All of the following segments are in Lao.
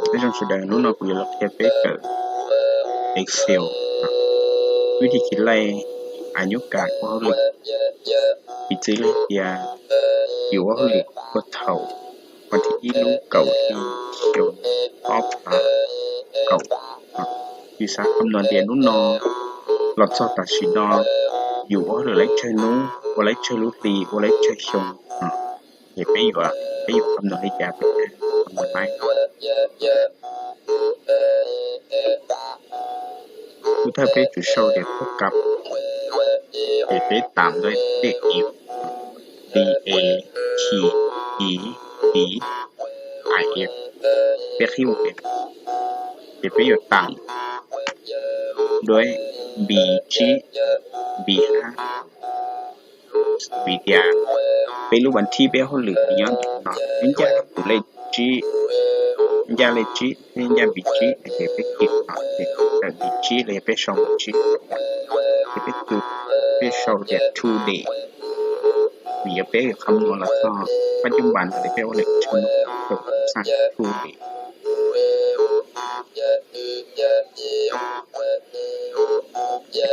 ເປັນຊ່ອງສະແດງ ໜູນ້ອຍ ກຸຍາລັອກ ເທບເບເກີ ເອັກເຊວ ວິທີຄິດໄລ່ອາຍຸການຂອງເຮົາເລີຍ ປີຈື່ເລີຍເດຍ ຢູ່ວ່າເຮົາເລີຍ ບໍ່ເທົ່າ ວັນທີອີລູເກົາທີຊົນອອບພາເກົາ ວິຊາຄຳນວນດຽນນຸນອ ຫຼອດຊອກຕາຊີນອ ຢູ່ວ່າເຮົາເລີຍໄລ່ເຊີນູ ວ່າໄລ່ເຊີລູລີ ວ່າໄລ່ເຊີຊົງ ເຮັດໄປຢູ່ວ່າ ໄປຢູ່ຄຳນວນໄລຍະ ຄຳນວນໄມ້ ເມື່ອເຮົາໄປຈຸດເຊົາເດ ພົບກັບ ເດໄປຕາມດ້ວຍເດອີ ດີເອ ທີ ອີ ດີ ໄອ ເອັຟ ເປັກຮີວເປັກ ເດໄປຢູ່ຕາມດ້ວຍ ບີຈີ ບີຫ້າ ວິທະຍາ ເປັນຮູບວັນທີເປັນເຮົາລືມຍ້ອນເນາະ ມັນຈະເປັນເລກຈີ ມັນຈະເລກຈີ ມັນຈະບີຈີ ເຮັດໄປຄິດເນາະ ເຮັດແບບບີຈີ ແລ້ວເຮັດໄປຊ່ອງບີຈີ ເຮັດໄປຈຸດ ເຮັດໄປຊ່ອງເດດທູເດ ມີເຮັດໄປຄຳນວນລະຊອກ ປັດຈຸບັນເຮັດໄປເລກທູ ສາມທູເດ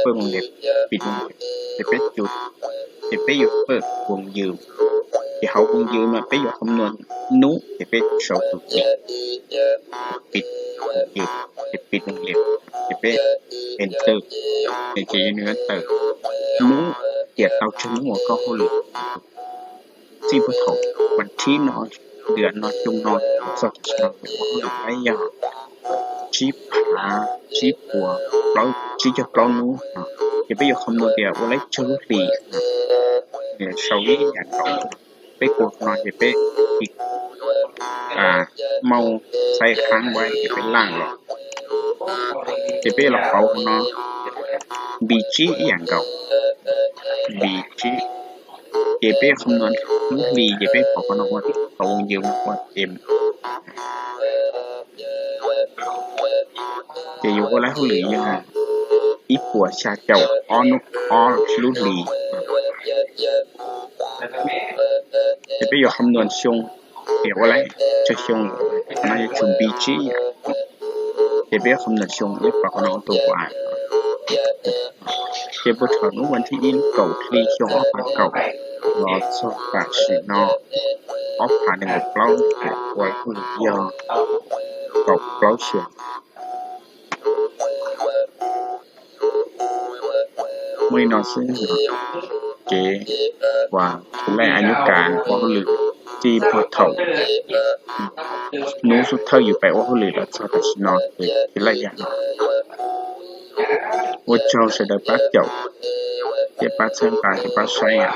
ເປີດວົງເລັບ ປິດວົງເລັບ ເຮັດໄປຈຸດ ເຮັດໄປຢູ່ເປີດວົງຢືມ ທີ່ເຮົາວົງຢືມມາໄປຢູ່ຄຳນວນນູ ເຮັດໄປເຊົາຕູເຈັດ ປິດວົງຢືມ ເຮັດປິດວົງເລັບ ເຮັດໄປເອັນເຕີ ເຮັດໄປເອັນເຕີ ນູ ກຽດເຕົາຈະນູ ກໍເຮົາລືມ ຈີບໍ່ເທົ່າ ວັນທີເນາະ ເດືອນເນາະ ຈຸງເນາະ ສອກສາມ ໄດ້ຢ່າງ ຈີພາ ຈີປົວ ເປົາ ຈີຈະເປົານູ ເນາະ ເຮັດໄປຢູ່ຄຳນວນດຽວ ໂອໄລເຈີລີ ເນາະ ເຊົາລີຢ່າງເກົ່າ ໄປກົດເນາະ ເຮັດໄປອີກ ອ່າ ເມົາໃສ່ຄ້າງໄວ້ ເຮັດໄປລ້າງເນາະ ເຮັດໄປລະເປົາເນາະ ບີຈີອີ່ຫຍັງເກົ່າ ບີຈີ ເກັບໄປຄຳນວນລູກຫຼີ ເກັບໄປເອົາຄຳນວນວ່າ ເອົາວງຢືມວ່າ ເອັມ ຈະຢູ່ບໍ່ໄດ້ເຮົາຫຼືຢ່າງ ອີປົວຊາເຈົ້າ ອໍ ນຸ ອໍ ລູກຫຼີ ຈະໄປຢູ່ຄຳນວນຊົງ ເກັບບໍ່ໄດ້ ຈະຊົງ ນາຍຊຸມບີຈີ ເກັບໄປຄຳນວນຊົງ ອີປາກນອງໂຕກວ່າ ເກັບບໍ່ເທົ່າ ວັນທີອີເກົາທີຊົງອອກພາເກົາ ລອຊອກຕາຊີນອ ອອກພາໜຶ່ງເປົາ ເປົາເຍົ ເກົາເປົາເຊຍ ມື້ນີ້ເນາະ ຊຶ່ງເກວ່າ ແລະ ອາຍຸການ ເວົ້າເລື່ອງທີ່ບໍ່ເຖົ້າ ໜູສຸດເຖົ້າຢູ່ໄປ ເວົ້າເລື່ອງລັດຊະຕາຊິນອນ ເປັນໄລຍະເນາະ ໂອເຈົ້າ ສະເດີປາກເຈົ້າ ເຈົ້າປາກເຊີງປາ ເຈົ້າປາກໄຊອະ.